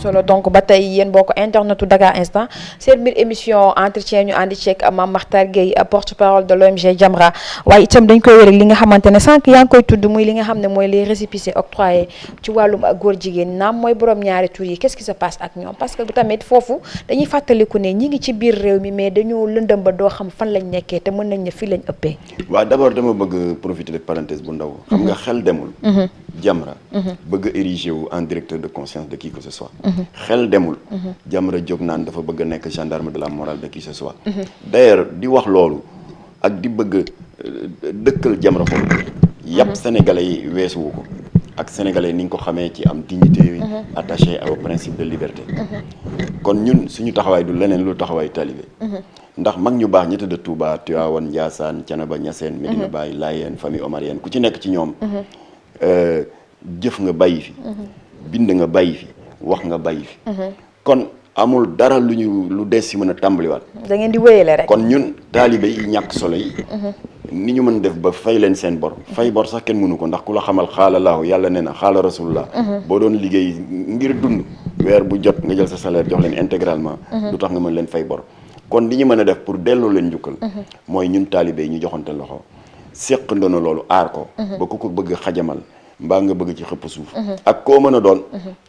solo donc ba tey yéen boo ko internetu Dakar Instant seen biir émission entretien ñu àndi ceeg Mame Mactar Gueye porte-parole de l'ONG Jamra waaye itam dañ koy wér li nga xamante ne sànq yaa ngi koy tudd muy li nga xam ne mooy les récépissés octroyés ci wàllum góor jigéen naam mooy borom ñaari tur yi qu'est-ce qui se passe ak ñoom parce que tamit foofu dañuy fàttaliku ne ñi ngi ci biir réew mi mais dañoo lëndëm ba doo xam fan lañ nekkee te mën nañ ne fii lañ ëppee. waaw d'abord dama bëgg profiter de parenthèse bu ndaw. xam nga xel demul. Jamra bëgg ériger wu en directeur de conscience de qui que ce soit. xel demul. Jamra jóg naan dafa bëgg a nekk gendarme de la morale de qui que ce soit. d'ailleurs di wax loolu ak di bëgg dëkkal Jamra foofu. yàpp sénégalais yi weesuwu ko ak sénégalais ni nga ko xamee ci am dignité attaché au principe de liberté. kon ñun suñu taxawaay du leneen lu taxawaay talibé. ndax mag ñu baax ñi tëdd Touba Tivaouane Ndiassane Thiénaba Niassène Medina Baye Layène famille omarienne ku ci nekk ci ñoom. jëf nga bàyyi fi. bind nga bàyyi fi wax nga bàyyi fi. kon amul dara lu des si mën a tàmbaliwaat. da ngeen di wéyale rek. kon ñun taalibe yi ñàkk solo yi. ni ñu mën def ba fay leen seen bor. fay bor sax kenn mënu ko ndax ku la xamal xaala laahu yàlla nee na xaala rasulullah. boo doon liggéey ngir dund. weer bu jot nga jël sa salaire jox leen intégralement. du tax nga mën leen fay bor. kon li ñu mën a def pour delloo leen njukkal. mooy ñun taalibe yi ñu joxante loxo. séq ndono loolu aar ko. ba ku ko bëgg xajamal. mbaa nga bëgg ci xëpp suuf. ak koo mën a doon.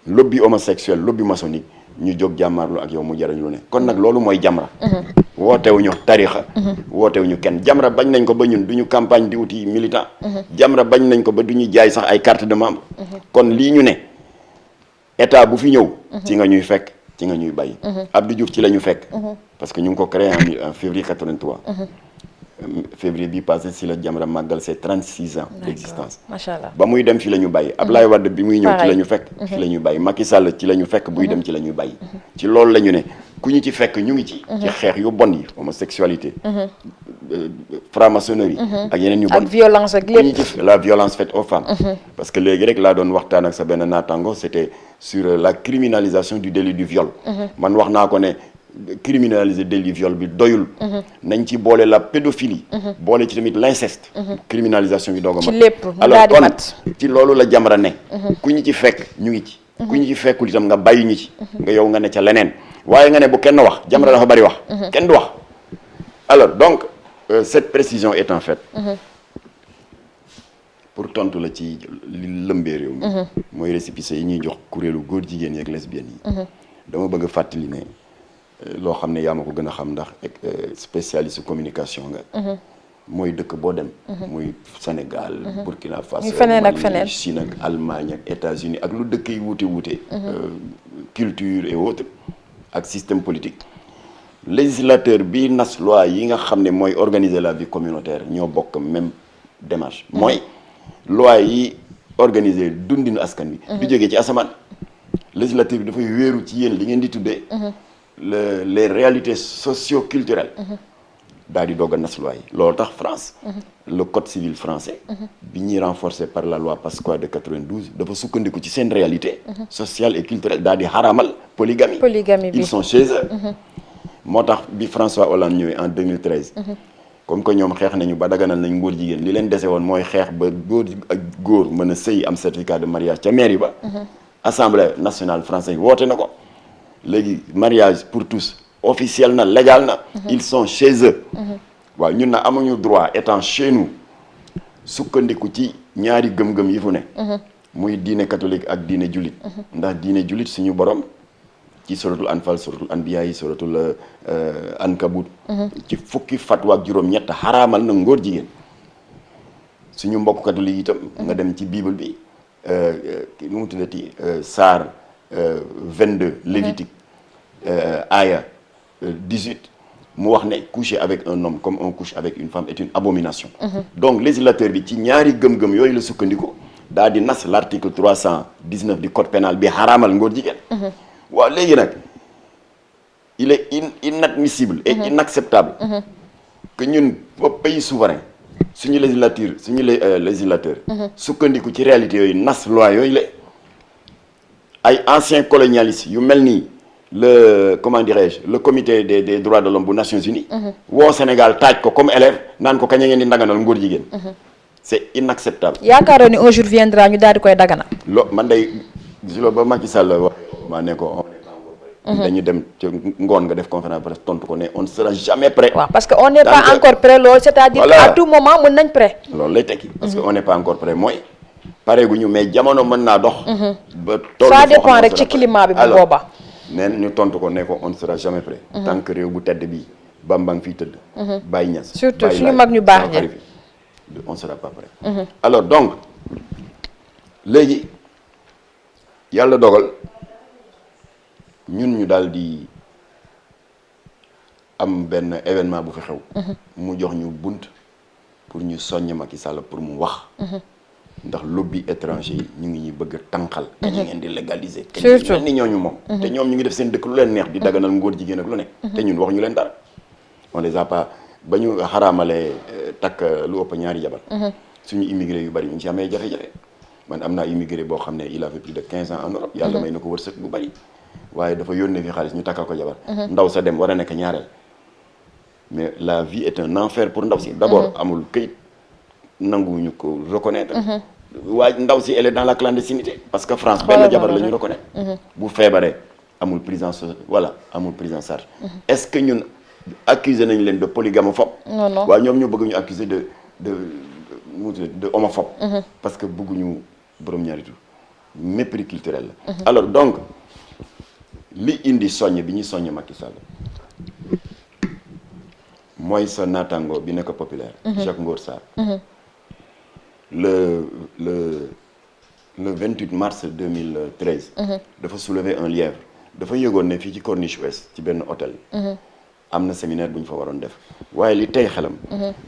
lobby homosexuel lobby maçonnique ñu jóg jàmmaarlu ak yow mu jariñ lu ne kon nag loolu mooy Jamra. wootewuñu tarixa wootewuñu kenn Jamra bañ nañ ko ba ñun du ñu campagne di wuti militant. Jamra bañ nañ ko ba du ñu jaay sax ay carte de membre. kon lii ñu ne état bu fi ñëw. ci nga ñuy fekk ci nga ñuy bàyyi. Abdou Diouf ci la ñu fekk. parce que ñu ngi ko créé en février 83. février bi passé si la Jamra màggal ses 36 ans d'existence. macha allah ba muy dem fi la ñu bàyyi Ablaye Wade bi muy ñëw ci la ñu fekk fi la ñuy bàyyi Macky Sall ci la ñu fekk buy dem ci la ñuy bàyyi ci loolu la ñu ne ku ñu ci fekk ñu ngi ci xeex yu bon yi homosexualité franc-maçonnerie ak yeneen yu bon ak violence ak lépp ku ñu ci la violence faite aux femmes parce que léegi rek laa doon waxtaan ak sa benn naataango c'était sur la criminalisation du délit du viol man wax naa ko ne criminaliser délit viol bi doyul. nañ ci boole la pédophilie. boole ci tamit l'inceste. criminalisation bi doog a mat. ci lépp mu alors daal di kon mat. ci loolu la Jamra ne. ku ñu ci fekk ñu ngi ci. ku ñu ci fekkul itam nga bàyyi ñu ci. nga yow nga ne ca leneen. waaye nga ne bu kenn wax Jamra dafa bari wax. kenn du wax. alors donc cette précision étant faite. pour tontu la ci li lëmbee réew mi. mooy récépissé yi ñuy jox kuréelu góor jigéen yi ak lesbiennes yi. dama bëgg a fàttali ne. loo xam ne yaa ma ko gën a xam ndax spécialiste communication nga. mooy dëkk boo dem. muy Sénégal. Burkina Faso muy feneen ak feneen Chine ak Allemagne ak États-Unis ak lu dëkk yi wuute. culture et autres ak système politique. législateur bi nas loi yi nga xam ne mooy organiser la vie communautaire ñoo bokk même démarche. mooy loi yi organiser dundinu askan wi. du jógee ci asamaan. législateur bi dafay wéeru ci yéen li ngeen di tuddee. les réalités socio-culturelles daal di doog a nas loi yi loolu tax France le code civil français bi ñuy renforcé par la loi Pasqua de 92 dafa sukkandiku ci seen réalité sociale et culturelle daal di xaraamal polygamie bi ils sont chez eux moo tax bi François Hollande ñëwee en 2013 comme que ñoom xeex nañu ba daganal nañ ngóor jigéen li leen dese woon mooy xeex ba góor ak góor mën a sëy am certificat de mariage ca mairie ba assemblée nationale française woote na ko léegi mariage pour tous officiel na légal na. ils sont chez eux. waaw ñun na amuñu droit étant chez nous sukkandiku ci ñaari gëm-gëm yi fu ne. muy diine catholique ak diine jullit. ndax diine jullit suñu borom ci suratul anfal suratul anbiya yi suratul ankabut. ci fukki fatwa ak juróom-ñett xaraamal na ngóor jigéen. suñu mbokk catholique itam. nga dem ci bible bi nu mu tuddati Saar 22 Lévitique aya 18 mu wax ne coucher avec un homme comme on couche avec une femme est une abomination. donc législateur bi ci ñaari gëm-gëm yooyu la sukkandiku daal di nas l'article 319 du code pénal bi xaraamal ngóor jigéen. waaw léegi nag il est inadmissible et inacceptable que ñun pays souverain suñu législateur sukkandiku ci réalité yooyu nas loi yooyu la ay anciens colonialistes yu mel nii le comment dirais-je le comité des droits de l'homme bu Nations Unies woo Sénégal taaj ko comme élève naan ko kañ a ngeen di ndaganal ngóor jigéen c'est inacceptable. yaakaaroon ni un jour viendra ñu daal di koy daganal. man day gis ba Macky Sall wax maa ne ko dañu dem ci ngoon nga def conférence presse tontu ko ne on ne sera jamais prêt. waaw parce que on n'est pas encore prêt loolu c'est-à-dire que à tout moment mën nañ prêt. loolu lay tekki. parce que on n'est pas encore prêt mooy. pare gu ñu mais jamono mën naa dox. ba toll ça dépend rek ci climat bi bu booba. neen ñu tontu ko ne ko on ne sera jamais prêt. tant que réew bu tedd bii Bamba ngi fiy tëdd. Baye Niass surtout suñu mag ñu baax ñi on sera pas prêt. alors donc léegi yàlla dogal ñun ñu daal di am benn événement bu fi xew. mu jox ñu bunt pour ñu soññ Macky Sall pour mu wax. ndax lobby étranger yi ñu ngi ñuy bëgg a tànqal. te ñu ngeen di légaliser. surtout te ñu mel ni ñooñu moom. te ñoom ñu ngi def seen dëkk lu leen neex di daganal ngóor jigéen ak lu ne. te ñun waxuñu leen dara. on les a pas ba ñu xaraamalee takk lu ëpp ñaari jabar. suñu immigré yu bari ñu ngi ci amee jafe-jafe. man am naa immigré boo xam ne il avait plus de 15 ans en Europe. yàlla may na ko wërsëg bu bari. waaye dafa yónnee fi xaalis ñu takkal ko jabar. ndaw sa dem war a nekk ñaareel. mais la vie est un enfer pour ndaw si. d'abord amul këyit. nanguwuñu ko reconnaître waaye ndaw si elle est dans la clandestinité parce que France benn jabar la ñu reconnaître bu feebaree amul prise en voilà amul prise en charge est-ce que ñun accuser nañ leen de polygamophobe non waaye ñoom ñoo bëgg ñu accuser de homophobe parce que bëgguñu borom ñaari tur mépris culturel la alors donc li indi soññ bi ñuy soññ Macky Sall mooy sa naataango bi nekk populaire Jacques Ngor Sarr le 28 mars 2013 dafa soulever un lièvre dafa yëgoon ne fii ci Corniche Ouest ci benn hôtel am na séminaire bu ñu fa waroon def waaye li tey xelam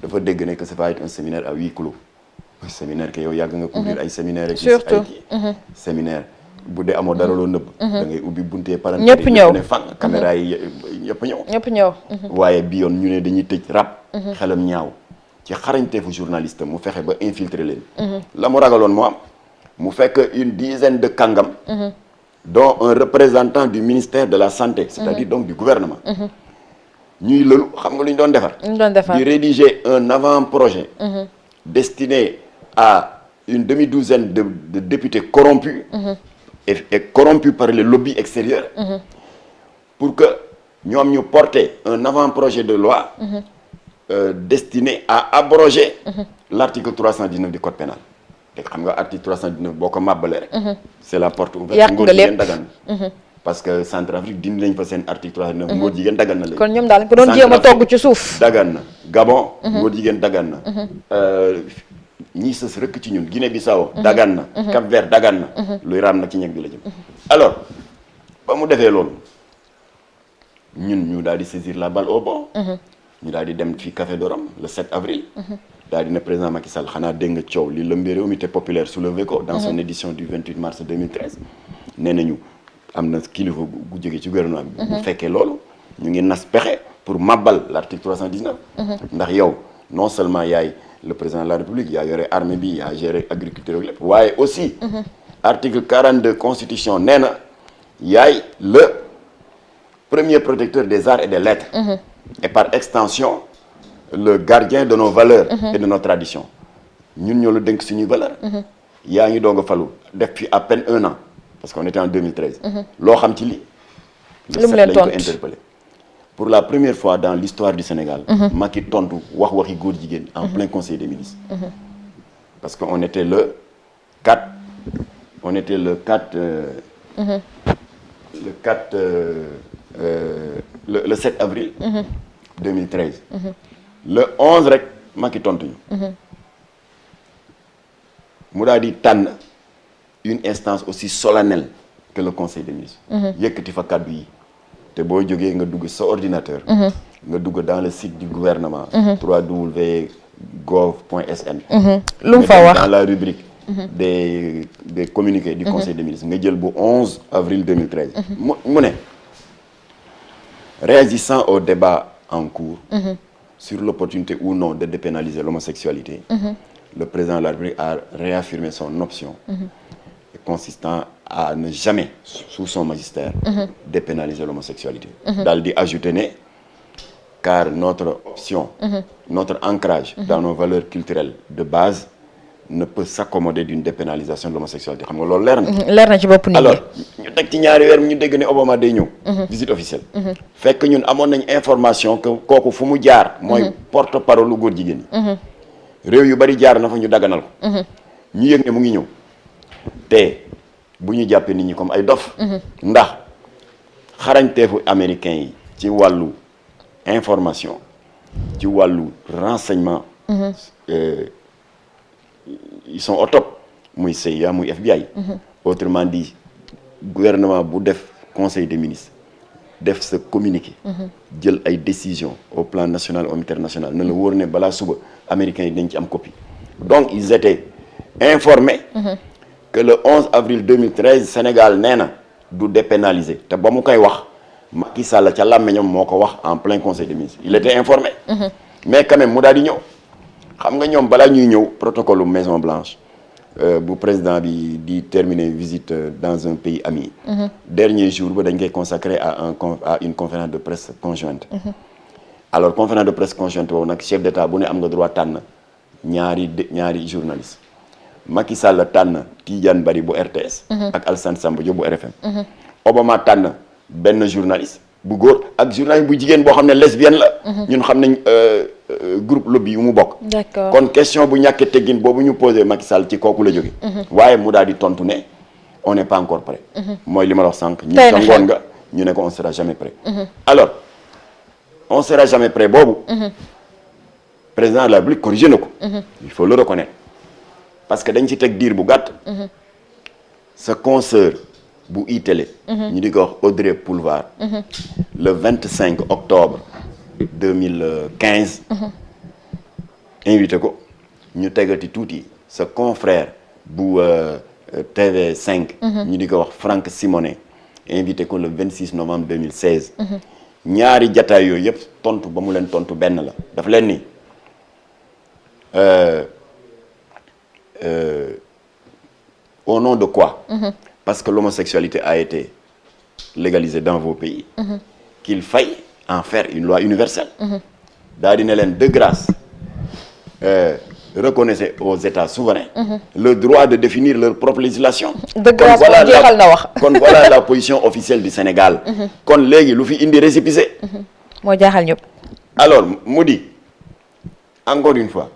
dafa dégg ne que ça va être un séminaire à huis clos séminaire que yow yàgg nga couvrir ay séminaire ak surtout ay séminaire bu dee amoo dara loo nëbb da ngay ubbi buntee palanteer ñëpp ñëw ne fan caméra yi ñëpp ñëw waaye bi yoon ñu ne dañuy tëj rap xelam ñaaw ci xarañteefu journaliste mu fexe ba infiltrer leen la mu ragaloon moo am mu fekk une dizaine de kàngam dont un représentant du ministère de la santé c'est-à-dire donc du gouvernement ñuy lëlu xam nga lu ñu doon defar di rédiger un avant-projet destiné à une demi-douzaine de députés corrompus et corrompus par les lobbies extérieurs pour que ñoom ñu porter un avant-projet de loi destiné à abroger l'article 319 du code pénal te xam nga article 319 boo ko màbbalee rek c'est la porte ouverte ngóor jigéen dagan parce que Centrafrique dindi nañ fa seen article 319 ngóor jigéen dagan na léegi kon ñoom daal ko doon jéem a togg ci suuf dagan na Gabon ngóor jigéen dagan na ñii sës rëkk ci ñun Guinée Bissau dagan na Cap Vert dagan na luy raam nag ci ñeg bi la jëm alors ba mu defee loolu ñun ñu daal di saisir la balle au bond ñu daal di dem fii Café de Rome le 7 avril daal di ne président Macky Sall xanaa dégg nga coow li lëmbee réew mi te populaire soulevé ko dans son édition du 28 mars 2013 nee nañu am na kilifa gu jógee ci gouvernement bi bu fekkee loolu ñu ngi nas pexe pour mabbal l'article 319 ndax yow non seulement yaay le président de la République yaa yore armée bi yaa géré agriculture ak lépp waaye aussi article 42 constitution nee na yaay le premier protecteur des arts et des lettres et par extension le gardien de nos valeurs et de nos traditions ñun ñoo la dénk suñuy valeur yaa ngi doog a falu def fi à peine 1 an parce qu'on était en 2013 loo xam ci lii le 7 lañ ko interpellé pour la première fois dans l'histoire du Sénégal Macky tontu waxi góor jigéen en plein conseil des ministres parce que on était le 4 le 7 avril 2013 le 11 rek Macky tontu ñu mu daal di tànn une instance aussi solennelle que le conseil des ministres yëkkati fa kàddu yi te boo jógee nga dugg sa ordinateur nga dugg dans le site du gouvernement www.gov.sn lu mu fa wax dans la rubrique des communiqués du conseil des ministres nga jël bu 11 avril 2013 mu ne réagissant au débat en cours sur l'opportunité ou non de dépénaliser l'homosexualité le président de la République a réaffirmé son option consistant à ne jamais sous son magistère dépénaliser l'homosexualité daal di ajouter ne car notre option notre ancrage dans nos valeurs culturelles de base ne peut s'accommoder d'une dépénalisation de l'homosexualité xam nga loolu leer na. leer na ci bopp nit ñi. alors ñu teg ci ñaari weer ñu dégg ne Obama day ñëw. visite officielle. fekk ñun amoon nañ information que kooku fu mu jaar. mooy porte-parole lu góor jigéen ñi. réew yu bari jaar na fa ñu daganal ko. ñu yëg ne mu ngi ñëw te bu ñu jàppee nit ñi comme ay dof. ndax xarañteefu américains yi ci wàllu information ci wàllu renseignement. Ils sont au top muy CIA muy FBI. Autrement dit gouvernement bu def conseil des ministres def sa communiqué. jël ay décisions au plan national ou international ne la wóor ne balaa suba américains yi dañ ci am copie. Donc ils étaient informés. que le 11 avril 2013 Sénégal nee na du dépénaliser te ba mu koy wax Macky Sall ca làmmiñam moo ko wax en plein conseil des ministres il était informé. mais quand même mu daal di ñëw. xam nga ñoom balaa ñuy ñëw protocole Maison Blanche bu président bi di terminer visite dans un pays ami. dernier jour ba dañ koy consacrer à une conférence de presse conjointe. alors conférence de presse conjointe boobu nag chef d'état bu ne am nga droit tànn ñaari journaliste Macky Sall tànn Tidiane Bari bu RTS. ak Alassane Samba Diop bu RFM. Obama tànn benn journaliste bu góor ak journaliste bu jigéen boo xam ne lesbienne la. ñun xam nañ groupe lobby yu mu bokk. d'accord kon question bu ñàkkee teggin boobu ñu posé Macky Sall ci kooku la jóge waaye mu daal di tontu ne on n'est pas encore prêt. mooy li ma la wax sànq. ñu sa ngoon nga ñu ne ko on sera jamais prêt. alors on sera jamais prêt boobu. président de la République corrigé na ko. il faut le reconnaître parce que dañ ci teg diir bu gàtt. sa consoeur bu iTélé. ñu di ko wax Audrey Pulvar. le 25 octobre 2015. invité ko ñu tegati tuuti sa confrère bu TV5. ñu di ko wax Franck Simonet invité ko le 26 novembre 2016. ñaari jataay yooyu yëpp tontu ba mu leen tontu benn la daf leen ni au nom de quoi. Parce que l'homosexualité a été légalisée dans vos pays. Qu'il faille en faire une loi universelle. daa di ne leen de grâce reconnaissez aux États souverains. le droit de définir leur propre législation. de grâce moom jeexal na wax kon voilà la position officielle du Sénégal. kon léegi lu fi indi récépissé. moo jaaxal ñëpp. alors mu di encore une fois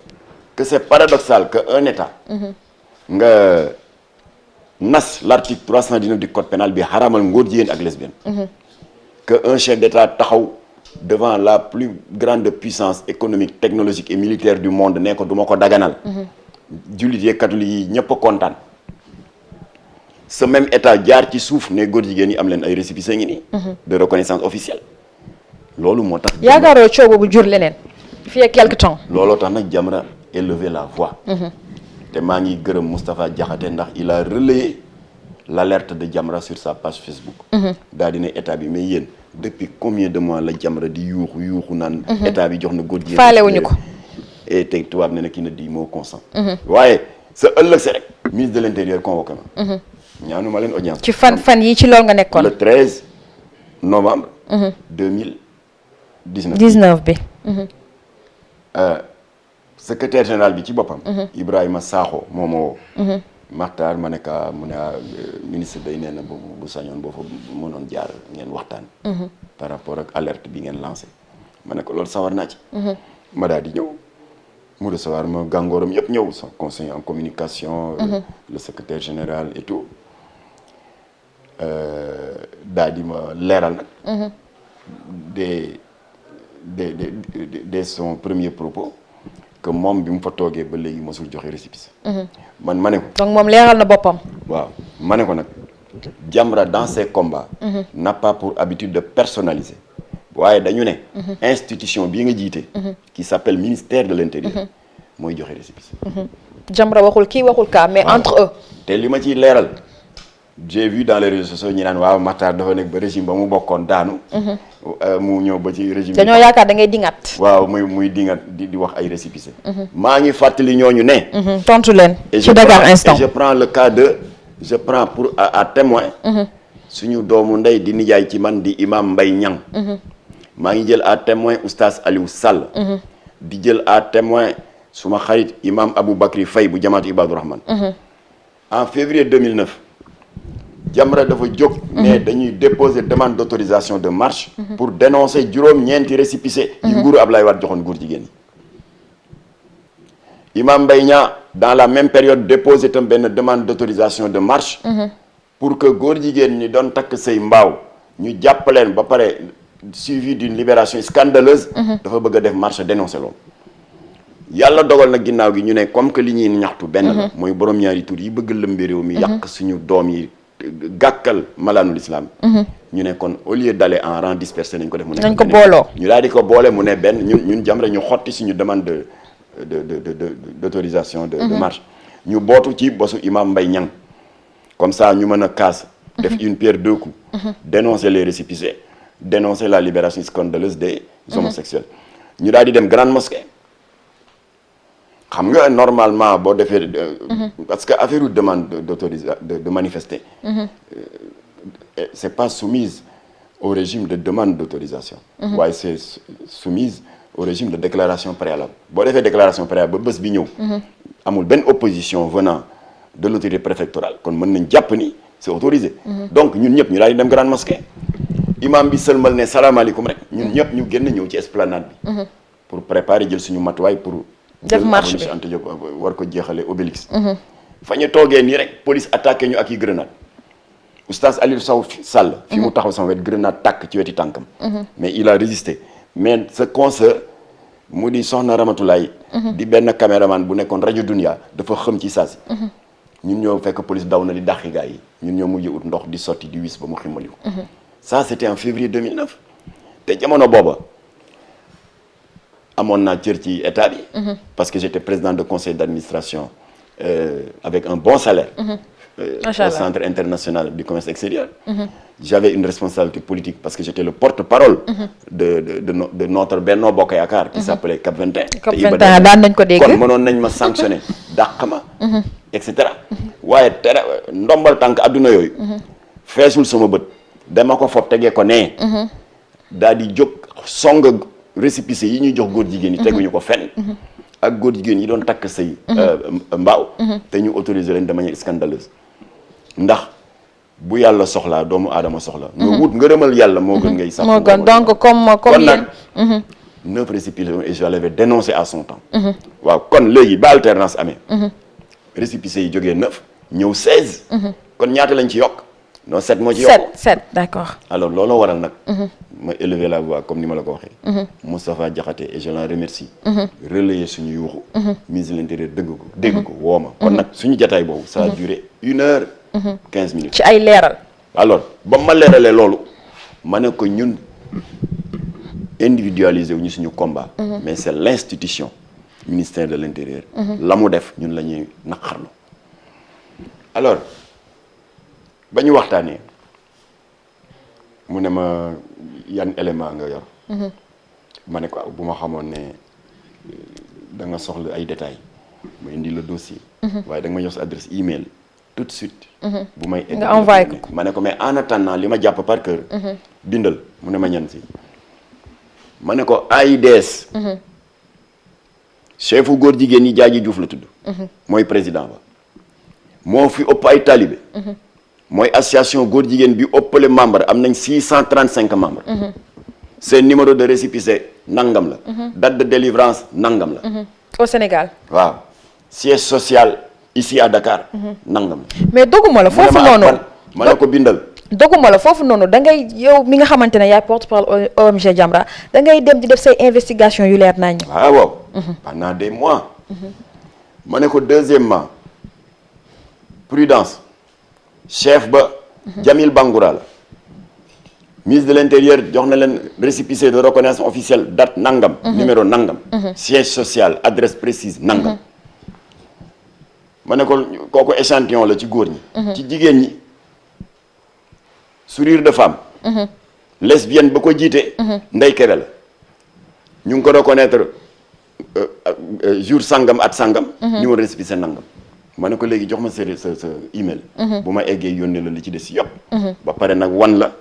que c'est paradoxal que un État. nga nas l'article 319 du code pénal bi xaramal ngóor jigéen ak lesbienne. que un chef d'État taxaw devant la plus grande puissance économique technologique et militaire du monde ne ko du ma ko daganal. jullit yi catholique yi ñëpp a kontaan. ce même État jaar ci suuf ne góor jigéen yi am leen ay récépissé ngi nii. de reconnaissance officielle. loolu moo tax. yaakaaroo coow boobu jur leneen. fii ak quelque temps. looloo tax nag Jamra élever la voix. te maa ngi gërëm Moustapha Diakhaté ndax il a relayé l'alerte de Jamra sur sa page Facebook. daal di ne état bi mais yéen depuis combien de mois la Jamra di yuuxu naan. état bi jox na góor jigéen. faalewuñu ko. et tey tubaab ne na kii na di moo consent. waaye sa ëllëg si rek ministre de l'intérieur convoqué ma. ñaanuma leen audience. ci fan yi ci loolu nga nekkoon. le 13 novembre. 2019. 19 bi. secrétaire général bi ci boppam. Ibrahima Sakho moo ma woo. Maxtaar ma ne ka mu ne ministre day nee na bu sañoon boo fa mënoon jaar ngeen waxtaan. par rapport ak alerte bi ngeen lancé. ma ne ko loolu sawar naa ci. ma daal di ñëw mu recevoir ma gàngooram yëpp ñëw son conseiller en communication. le secrétaire général et tout. daal di ma leeral nag. de son premier propos. que moom bi mu fa toogee ba léegi mosul joxe récépissé. man ma ne ko. donc moom leeral na boppam. waaw ma ne ko nag Jamra dans ses combats. n'a pas pour habitude de personnaliser. waaye dañu ne. institution bii nga jiite. qui s'appelle ministère de l'intérieur. mooy joxe récépissé. Jamra waxul kii waxul kaa mais entre eux. te li ma ciy leeral. j'ai vu dans les réseaux sociaux ñi naan waaw Makhtar dafa nekk ba régime ba mu bokkoon daanu. mu ñëw ba ci régime. dañoo yaakaar da ngay dingat. waaw muy dingat di wax ay récépissé. maa ngi fàttali ñooñu ne. tontu leen. ci Dakar Instant et je prends le cas de je prends pour à témoin. suñu doomu ndey di nijaay ci man di imam Mbaye Niang. maa ngi jël à témoin oustaz Aliou Sall. di jël à témoin suma xarit imam Abou Bakri Faye bu jamaatu Ibadou Rahman en février 2009 Jamra dafa jóg ne dañuy déposer demande d'autorisation de marche pour dénoncer juróom-ñeenti récépissé yi nguuru Ablaye Wade joxoon góor jigéen yi imam Mbaye Niang dans la même période déposé tam benn demande d'autorisation de marche pour que góor jigéen ñi doon takk say mbaaw ñu jàppaleen ba pare suivi d'une libération scandaleuse dafa bëgg a def marche dénoncer loolu yàlla dogal na ginnaaw gi ñu ne comme que li ñuy ñaxtu benn la mooy borom ñaari tur yi bëgg lëmbe réew mi yàq suñu doom yi gàkkal malaanul islam ñu ne kon au lieu d'aller en rang dispersé nañ ko def mu ne nañ ko booloo ñu daal di ko boole mu ne benn ñun Jamra ñu xotti suñu demande d'autorisation de marche ñu bootu ci bosu imam Mbaye Niang comme ça ñu mën a casse def une pierre deux coups dénoncer les récépissés dénoncer la libération scandaleuse des homosexuels ñu daal di dem grande mosquée xam nga normalement boo defee parce que affaire u demande de manifester c'est pas soumise au régime de demande d'autorisation waaye c'est soumise au régime de déclaration préalable boo defee déclaration préalable ba bés bi ñëw amul benn opposition venant de l'autorité préfectorale kon mën nañ jàpp ni c'est autorisé donc ñun ñëpp ñu daal di dem grande mosquée imam bi sëlmal ne salaamaaleykum rek ñun ñëpp ñu génn ñëw ci esplanade bi pour préparer jël suñu matuwaay pour def marche bi Anta Diop war ko jeexale Obélix fa ñu toogee nii rek police attaqué ñu ak yi grenade oustaz Aliou Sow Sall fi mu taxaw sama wet grenade tàkk ci weti tànkam mais il a résisté mais sa consoeur mu di soxna Ramatulaay di benn caméraman bu nekkoon rajo Dunia dafa xëm ci saasi ñun ñoo fekk police daw na di dàqi gaa yi ñun ñoo mujj ut ndox di sotti di wis ba mu ximmali ko ça c'était en février 2009 te jamono booba amoon naa cër ci état bi parce que j'étais président de conseil d'administration avec un bon salaire au centre international du commerce extérieur j'avais une responsabilité politique parce que j'étais le porte-parole de notre Benno Bokk Yaakaar qui s'appelait Cap 21 Cap 21 daan nañ ko dégg kon mënoon nañ ma sanctionner dàq ma et cetera waaye tere ndombal tànk adduna yooyu feesul sama bët dama ko foog tegee ko nee daal di jóg song récépissé yi ñuy jox góor jigéen yi teguñu ko fenn ak góor jigéen yi doon takk sëy mbaaw te ñu autoriser leen de manière scandaleuse ndax bu yàlla soxlaa doomu aadama soxla nga wut ngërëmal yàlla moo gën ngay sax moo gën donc comme kon yéen nag 9 récépissés et je l'avais dénoncé à son temps waaw kon léegi ba alternance amee récépissés yi jógee 9 ñëw 16 kon ñaata lañ ci yokk non 7 moo ci yokk 7 d'accord alors looloo waral nag ma élever la voix comme ni ma la ko waxee Moustapha Diakhaté et je l'en remercie relayer suñu yuuxu ministre de l'Intérieur dégg ko woo ma kon nag suñu jataay boobu ça a duré 1h15 minutes ci ay leeral alors ba ma leeralee loolu ma ne ko ñun individualiser wu ñu suñu combat mais c'est l'institution ministère de l'Intérieur la mu def ñun la ñuy naqarlu alors ba ñu waxtaanee mu ne ma yan élément nga yor ma ne ko bu ma xamoon ne da nga soxla ay détails ma indi le dossier waaye da nga ma jox sa adresse email tout de suite bu may egg nga envoyé ko ma ne ko mais en attendant li ma jàpp par cœur bindal mu ne ma ñan si ma ne ko AIDS chefu góor jigéen ñi Jaaji Juuf la tudd mooy président ba moo fi ëpp ay talibé mooy association góor jigéen bi ëppale membre am nañ 635 membres seen numéro de récépissé nangam la date de délivrance nangam la au Sénégal waaw siège social ici à Dakar nangam la mais doguma la foofu noonu ma ne ko bindal doguma la foofu noonu da ngay yow mi nga xamante ne yaay porte-parole ONG Jamra da ngay dem di def say investigation yu leer nañ waaw pendant des mois ma ne ko deuxièmement prudence chef ba Jamil Bangoura la ministre de l'Intérieur jox na leen récépissé de reconnaissance officielle date nangam numéro nangam siège social adresse précise nangam ma ne ko kooku échantillon la ci góor ñi ci jigéen ñi sourire de femme lesbienne ba ko jiite Ndey Kebe la ñu ngi ko reconnaître jour sangam at sangam numéro récépissé nangam ma ne ko léegi jox ma sa email bu ma eggee yónnee la li ci des yëpp ba pare nag wan la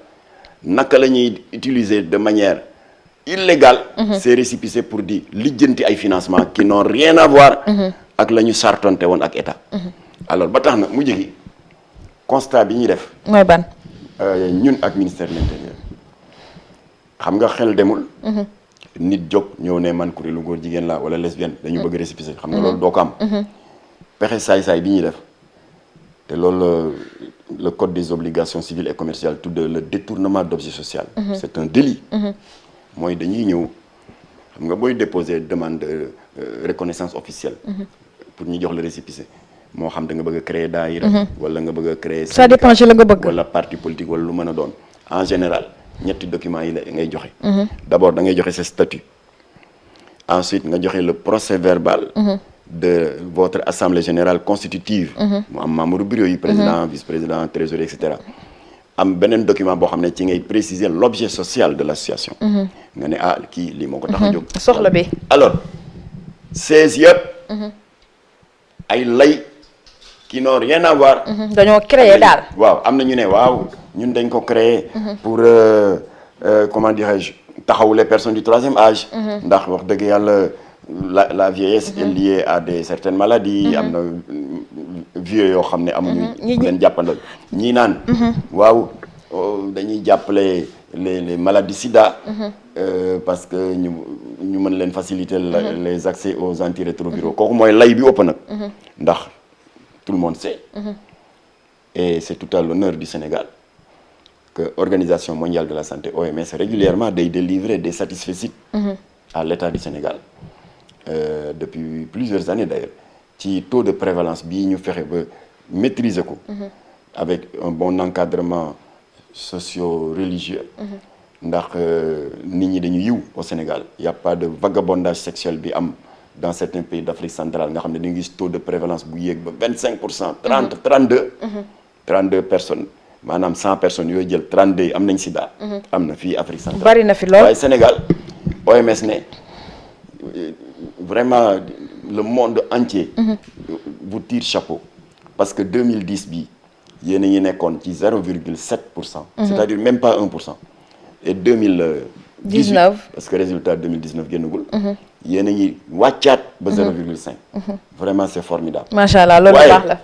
naka la ñuy utiliser de manière illégales. C'est récépissé pour di lijjanti ay financements qui n'ont rien à voir. ak la ñu sartonte woon ak état. alors ba tax na mujj gi constat bi ñuy def. mooy ban. ñun ak ministère de l'intérieur xam nga xel demul. nit jóg ñëw ne man kuréelu góor jigéen la wala lesbienne dañu bëgg récépissé xam nga loolu doo ko am. pexe saay-saay bi ñuy def te loolu le code des obligations civiles et commerciales tudd le détournement d'objet social. c'est un délit. mooy dañuy ñëw xam nga booy déposer demande de reconnaissance officielle. pour ñu jox le récépissé moo xam da nga bëgg a créer daayira wala nga bëgg a créer. ça dépend ci la nga bëgg. wala parti politique wala lu mën a doon en général ñetti documents yi la ngay joxe. d'abord da ngay joxe sa statut. ensuite nga joxe le procès verbal. de votre assemblée générale constitutive. mu am membre bureau yi président vice-président trésorier et cetera. am beneen document boo xam ne ci ngay préciser l'objet social de l'association. nga ne ah kii lii moo ko tax a jóg. soxla bi. alors 16 yëpp. ay lay qui n'ont rien à voir. dañoo créer daal. waaw am na ñu ne waaw ñun dañ ko créer pour comment dirais-je taxawu les personnes du troisième âge. ndax wax dëgg yàlla la vieillesse est liée à certaines maladies. am na vieux yoo xam ne amuñu. leen jàppandal ñii naan. waaw dañuy jàppale les maladies sida. parce que ñu mën leen faciliter les accès aux antirétroviraux kooku mooy lay bi ëpp nag. ndax tout le monde sait. et c'est tout à l'honneur du Sénégal que Organisation mondiale de la santé OMS régulièrement day délivrer des satisfecit à l'État du Sénégal depuis plusieurs années d'ailleurs ci taux de prévalence bii ñu fexe ba maîtriser ko. avec un bon encadrement socio-religieux. ndax nit ñi dañu yiw au Sénégal y a pas de vagabondage sexuel bi am dans certains pays d'Afrique centrale nga xam ne dañu gis taux de prévalence bu yéeg ba 25%. 32 personnes maanaam 100 personnes yooyu jël 32 am nañ sida. am na fii Afrique centrale bari na fi lool waaye Sénégal OMS ne vraiment le monde entier. vous tire chapeau parce que 2010 bi yéen a ngi nekkoon ci 0,7%. c'est-à-dire même pas 1%. et 2019 parce que résultat 2019 génnagul. yéen a ngi wàccaat ba 0,5. vraiment c'est formidable. macha allah loolu baax la.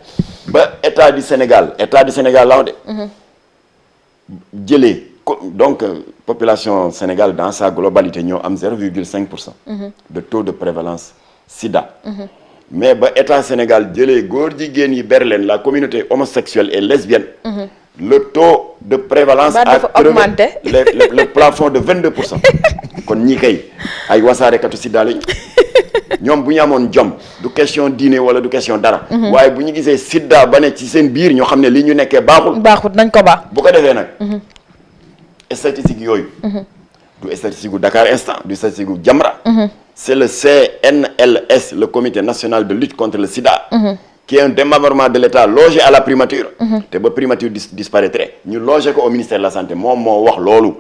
ba état du Sénégal laaw de. jëlee donc population Sénégal dans sa globalité ñoo am 0,5%. de taux de prévalence sida. mais ba état Sénégal jëlee góor jigéen yi berleen la communauté homosexuelle et lesbienne. le taux de prévalence a augmenté le plafond de 22%. kon ñii kay ay wasaarekatu sida lañu ñoom bu ñu amoon jom du question diine wala du question dara. waaye bu ñu gisee sida ba ne ci seen biir ñoo xam ne li ñu nekkee baaxul nañ ko baax. bu ko defee nag. statistique yooyu. du statistique gu Dakar Instant du statistique gu Jamra. c'est le CNLS le comité national de lutte contre le sida. qui est un démembrement de l'État logé à la primature. te ba primature disparaîtrait ñu logé ko au ministère de la santé moom moo wax loolu.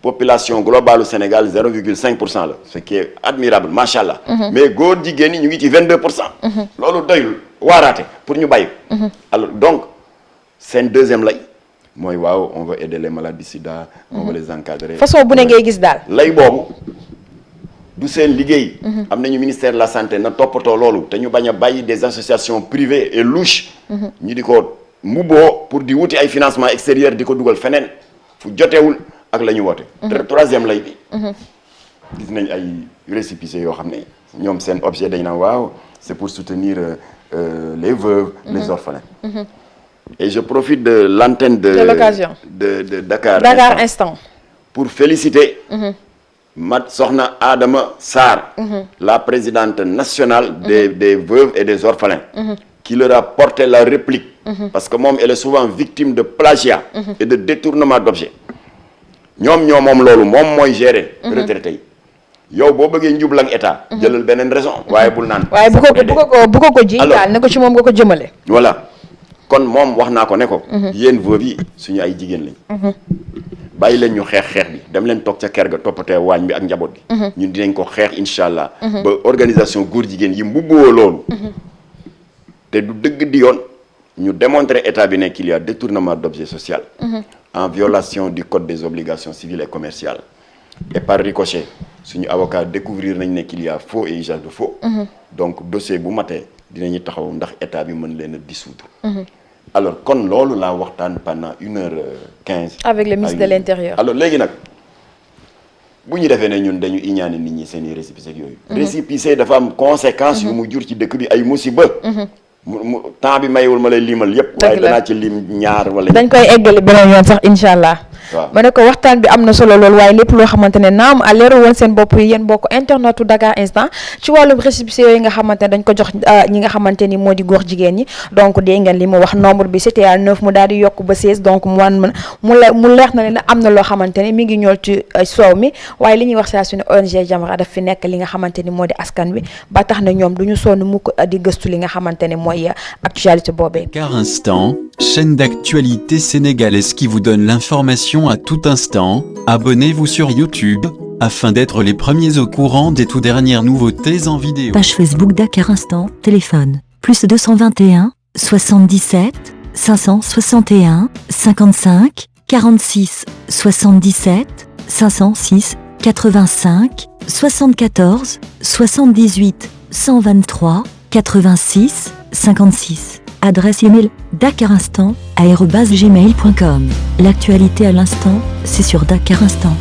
population globale au Sénégal 0,5% la ce qui est admirable macha allah. mais góor jigéen ñi ñu ngi ci 22%. loolu doyul waaraate pour ñu bàyyi. alors donc seen deuxième lay mooy waaw on va aider les malades du sida. on va les encadrer. façon bu ne ngay gis daal. lay boobu du seen liggéey. am nañu ministère de la santé na toppatoo loolu te ñu bañ a bàyyi des associations privées et louches. ñu di ko mbubboo pour di wuti ay financement extérieur di ko dugal feneen fu jotewul ak la ñu woote. troisième lay bi. gis nañ ay récépissés yoo xam ne ñoom seen objet dañ naan waaw c'est pour soutenir les veuves les orphelins. et je profite de l'antenne de l'occasion de Dakar Instant pour féliciter. Sokhna Adama Sarr, la présidente nationale des veuves et des orphelins, qui leur a porté la réplique, parce que moom elle est souvent victime de plagiat et de détournement d'objets. ñoom moom loolu moom mooy gérer retraité yi yow boo bëggee njublang état jëlal beneen raison waaye bul naan waaye bu ko ji daal ne ko ci moom nga ko jëmale. voilà kon moom wax naa ko ne ko yéen veuves yi suñu ay jigéen lañ bàyyi leen ñu xeex bi dem leen toog ca kër ga toppatee waañ bi ak njaboot gi ñun dinañ ko xeex incha allah ba organisation góor jigéen yi mbubboo loolu te du dëgg di yoon ñu démontrer état bi ne qu'il y a détournement d'objet social en violation du code des obligations civiles et commerciales et par ricochet suñu avocat découvrir nañ ne qu'il y a faux et usage de faux. Donc dossier bu matee dinañu taxaw ndax état bi mën leen a dissoudre. Alors kon loolu laa waxtaan pendant 1h15. avec le ministre de l'Intérieur. alors léegi nag bu ñu defee ne ñun dañu iñaane nit ñi seen i récépissé ak yooyu. récépissé dafa am conséquence yu mu jur ci dëkk bi ay musiba. mu temps bi mayewul ma lay limal yépp waaye danaa ci lim ñaar wala. dañ koy eggali beneen yoon sax incha allah. waaw ma ne ko waxtaan bi am na solo lool waaye lépp loo xamante ne naam a leeru woon seen bopp yi yéen bokk internetu Dakar Instant ci wàllum récépissé yooyu nga xamante ne dañ ko jox ñi nga xamante ni moo di góor jigéen ñi donc dégg ngeen li mu wax nombre bi c'était à 9 mu daal di yokk ba 16 donc mu leer na leen am na loo xamante ne mi ngi ñool ci soow mi waaye li ñuy wax saa su ne ONG Jamra daf fi nekk li nga xamante ni moo di askan wi ba tax na ñoom du ñu sonn mukk di gëstu li nga xamante ne mooy actualité boobee. Dakar Instant, chaîne d'actualité sénégalaise qui vous donne l'information à tout instant. Abonnez-vous sur YouTube afin d'être les premiers au courant des toutes dernières nouveautés en vidéo. Page Facebook Dakar Instant, téléphone, +221 77 561 55 46 77 506 85 74 78 123 86 56. Adresse email dakarinstant@gmail.com. L'actualité à l'instant, c'est sur Dakar Instant.